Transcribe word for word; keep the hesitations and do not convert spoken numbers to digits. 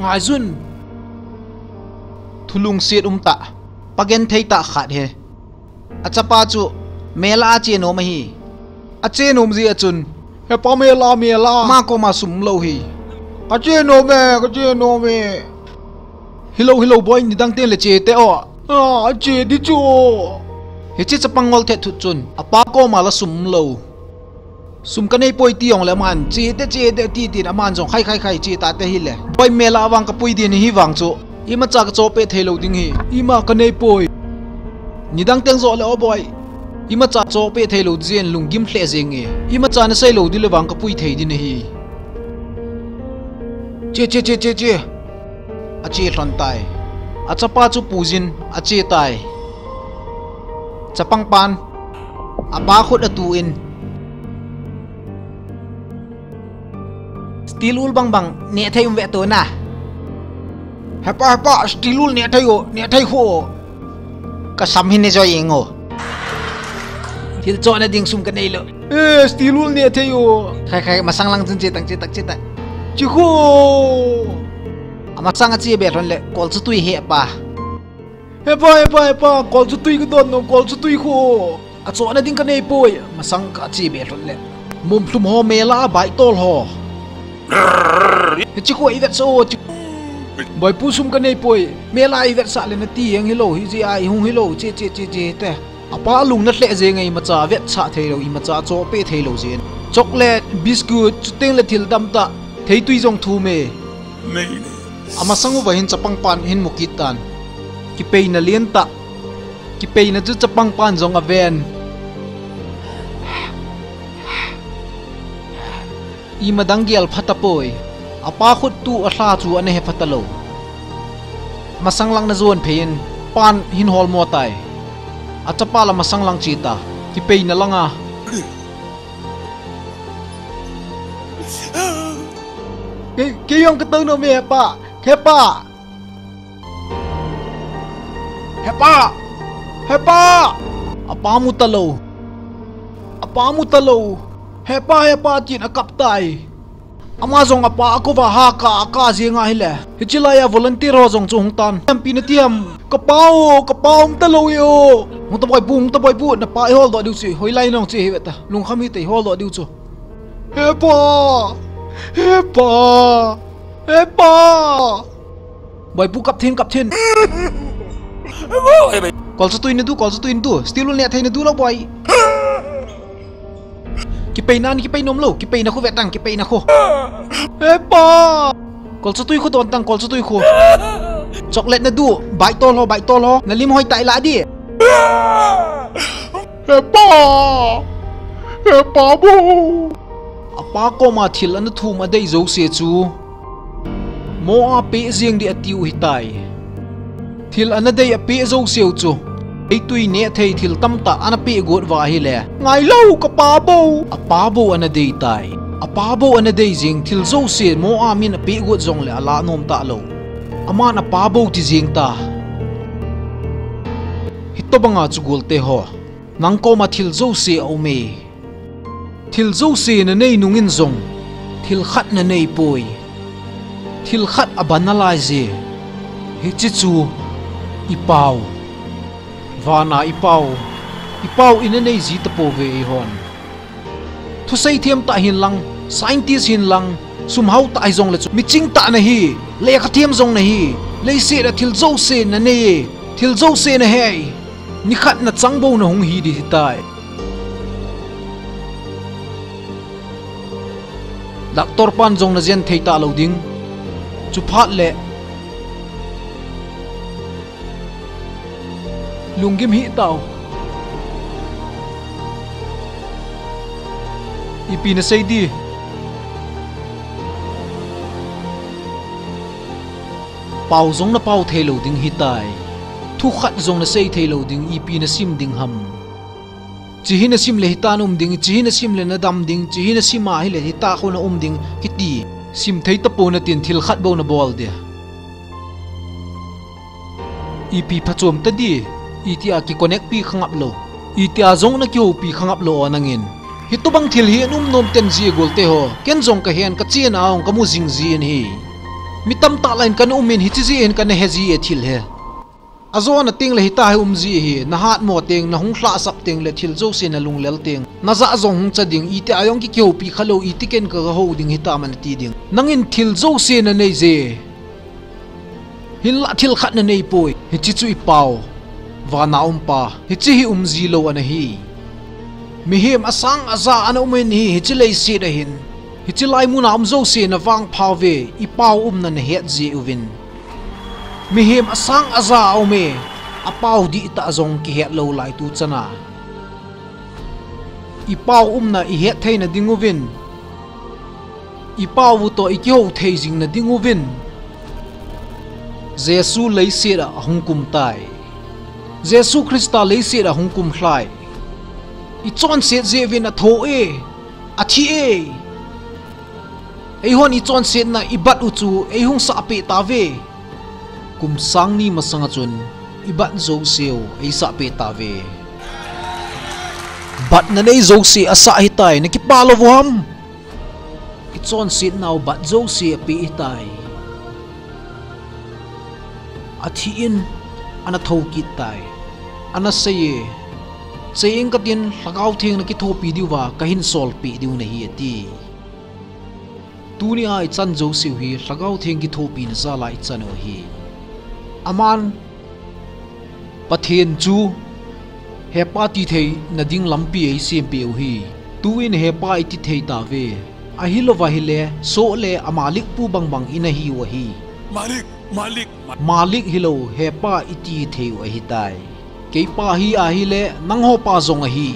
Haijun. Thulungset umtah. Pagenthei tah khat hi. Achapa chu mel a ache nom ahi. Ache nom jeh a chun, "Hepa, mel a, mel a." Ama koma sum umlou hi. "Kache nom e, kache nom e." "Hilou, hilou, boi, nidang teng le che te o." "A, ache di chu." Hiche chapang ngol thet thut chun, apa koma la sum umlou. "Sum kanei poi," ti jongle aman, "Che te, che te," ti tin, aman jong khai, khai, khai, che tate hile. "Boi, mel a vang kapui ding ahi vang chu. Imacha kachoh peh thei lou ding ahi. Ima kanei poi. Nidang teng joh le o boi. Imacha choh peh thei lou ding jeh in lunggim lheh jeng e. Imacha nasei lou ding le vang kapui thei ding ahi." Che, che, che, che, che. Ache lhon tai. Achapa chu pui jin ache tai. Chapang pan apa khut atuh in, "Steel wool bang bang neh thei um ve tuna." "Hepa, hepa, steel wool neh thei o, neh thei khu o." "Kasam hin ne joi ing o. Thil chohna ding sum kanei lou." "Eh, steel wool neh thei o." "Khai, khai, masang lang chun che tang, che tang, che tang." "Che khu." Amasang ache be lhon le, kol chu tui he pa. "Hepa, hepa, hepa, kol chu tui kadon nom, kol chu tui khu. Achohna ding kanei poi." Masang kache be lhon le, "Mumlhum ho, mel a baitol ho. Hiche khu ivetsah o, che." "Boipu, sum kanei poi. Mel a ivetsah le nati jeng hilou, hijeh a ihung hilou, che, che, che, che te." Apa lung na lheh jeng e, imacha vetsah thei lou, imacha choh peh thei lou jeh in. Chocolate, biscuit, chuteng le thil tamtah, theitui jong thum e. Amasang uva hin chapang pan hin mu kit tan. Kipeina lentah. Kipeina chu chapang pan jong aven. Ima dang gel phatapoi. Apa khut tuh alha chu ana he phatalou. Masang lang na jon phei in pan hin holmo tai. Achapa la masang lang che ta. Kipeina langa. Kei, kei jong katou nom e, hepa. Hepa. Hepa! Hepa! Apa mu talou. Apa mu talou. "Hepa, hepa," tin akap tai. Ama jong apa akouva ha ka, aka jeng ahile. Hiche laiya volunteer ho jong chu hung tan. "Ipi nati ham? Kapa o, kapa um talou e o." "Hung ta boipu, hung ta boipu, napa ihol doh diu chu. Hoilai nong che hi ve ta. Lungkham hite, ihol doh diu chu." "Hepa! Hepa! Hepa!" Boipu kap thin, kap thin. Kol chu tui nadu, kol chu tui nadu. Steel wool neh thei nadu lou boi. Kipeina, kipei nom lou, kipeina khu ve tang, kipeina khu. Hepa! Kol chu tui khu don tang, kol chu tui khu. Chocolate nadu, baitol ho, baitol ho. Nalim hoi tai la di. Hepa! Hepa bou! Apa koma thil ana thum adei jouse chu mo a peh jeng ding atiu hitai. Thil ana dei apeh jouseu chu theitui neh thei thil tamtah ana peh got uva ahile, ngailou kapa bou, apa bou ana dei tai. Apa bou ana dei jeng thil jouse mo a min apeh got jongle ala nom talou. Aman apa bou ti jeng ta. Hitobanga chu golte ho. Nang koma thil jouse aume. Thil jouse nanei nungin jong, thil khat nanei poi. Thil khat abang nalai je. Hiche chu i Pau. Vana i Pau. I Pau i nanei ji tapouve eihon. Thusei themtah hinlang, scientist hinlang, sum haotah hijongle chu, miching tah nahi, lekha them jong nahi, leiset a thil jouse nanei e, thil jouse nahei. Nikhat nachang bou nahung hi ding hitai. Doctor pan jong najen thei talou ding. Chuphat le lunggim hih tau. Ipi nasei di. Pau jong napau theilou ding hitai. Thukhat jong nasei theilou ding, ipi nasim ding ham. Chehi nasim le hitan um ding, chehi nasim le nadam ding, chehi nasim ahile hitah khu naum ding, kiti. Sim thei tapou natin thil khat bou nabol dia. Ipi phachom tadi, itia kiconnect pi khangap lou. Itia jong nakihoupi khangap lou o nangin. Hitobang thil hi aum nom ten ji golte ho. Ken jong kahen kachena ong kamu jing jin ahi. Mi tamtah lah in kana um in, hiche jeh hin kana he ji e thil hi. Ajona teng le hitia hi um ji ahi, nahat mo teng, nahung lhahsap teng le thil jouse nalunglel teng, najah jong hung cha ding, iti a jong kikihoupi khalou, iti ken kaga hou ding hitam nati ding. Nangin thil jouse nanei je. Hinlah thil khat nanei poi, hiche chu i Pau, vana um pa, hiche hi um ji lou ana hi. Mihem asang aja ana um in hi, hiche leiset a hin, hiche lai muna um jouse navangpha uve, i Pau umna nahet ji uvin. Mihem asang aja a um e, a Pau dihtah jong kihet lou lai tu chan a. I Pau umna i het theina ding uvin, i Pau u toh i kihou thei jingna ding uvin, Jesu leiset a ahung kum tai. Jesu Christa leiset a hung kum lhai. I chonset jeh uvin atho e, athi e. Eihon i chonsetna i bat u chu eihung sahpeh tauve. Kum sang ni masang a chun i bat jouse u eisahpeh tauve. Bat nanei jouse asah hitai, nakipah lou u ham? I chonsetna u bat jouse apeh hitai. Athi in, ana thou kit tai. Ana sei e, chei ing katin, Lhagao Theng nakithopi diuva kahin solpeh diu nahi ati. Tunia i chan jouse u hi Lhagao Theng kithopina jal a i chan u ahi. Aman Pathen chu hepa ti theina ding lampi eisempeh u ahi. Tuin hepa iti thei tauve. Ahilouva ahile, soh le amalik pu bangbang ina hiu ahi. Malik, malik, ma- Malik hilou, hepa iti thei u ahitai. Keipa hi ahile, nangho pa jong ahi.